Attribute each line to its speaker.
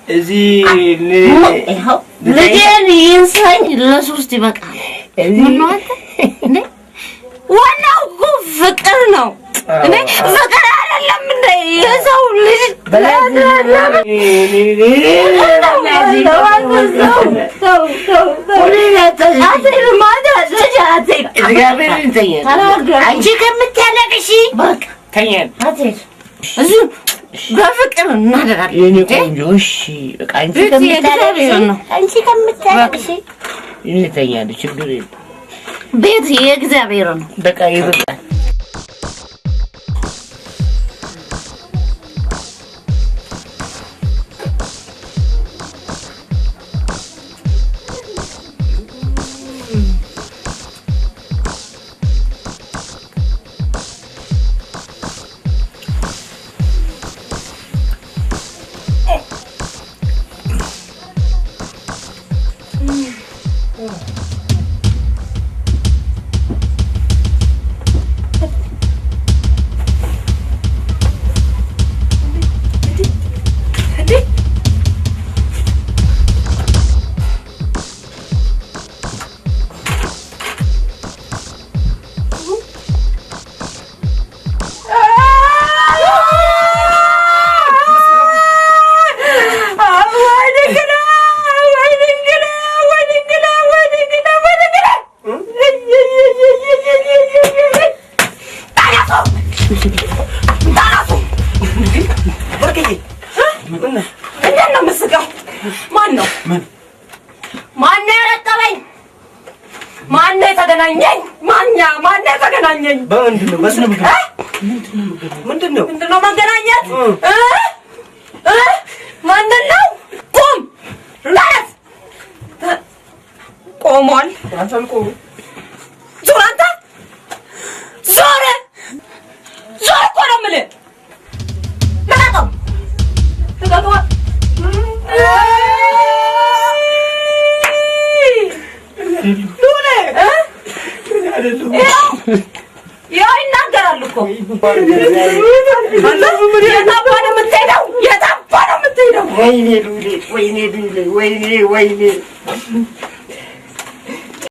Speaker 1: እዚህ
Speaker 2: ይኸው ልጄን ይንሳኝ ለሶስት ይበቃል። ምነው አንተ እንዴ? ዋናው እኮ ፍቅር ነው እንዴ? ፍቅር አይደለም እንዴ? የሰው ልጅ
Speaker 3: አንቺ ከምታለቅሺ
Speaker 1: ተኛል።
Speaker 2: እዚሁ በፍቅር እናደራለን።
Speaker 1: የኔ ቆንጆ እሺ፣ በቃ አንቺ ከምታለቅሺ
Speaker 3: አንቺ ከምታለቅሺ
Speaker 1: እንተኛለን። ችግር የለም።
Speaker 2: ቤት የእግዚአብሔር ነው።
Speaker 1: በቃ ይበቃል።
Speaker 2: እንዴት ነው የምስቀው? ማን ነው ማን ነው ያረጠበኝ? ማን ነው የተገናኘኝ? ማኛ ማን ነው የተገናኘኝ?
Speaker 1: በምንድን ነው? በስነ ምክንያት ምንድን ነው?
Speaker 2: ምንድን ነው መገናኘት? እ እ ማንን ነው? ቁም ተነስ። ቆሟል። ዞር አንተ ዞር ዞር እኮ ነው የምልህ። ልቀቀው ልቀቀው። ሉሌ እ ይኸው ይናገራል እኮ የት አባ ነው የምትሄደው? የት አባ ነው የምትሄደው?
Speaker 1: ወይኔ ሉሌ፣ ወይኔ ሉሌ፣ ወይኔ ወይኔ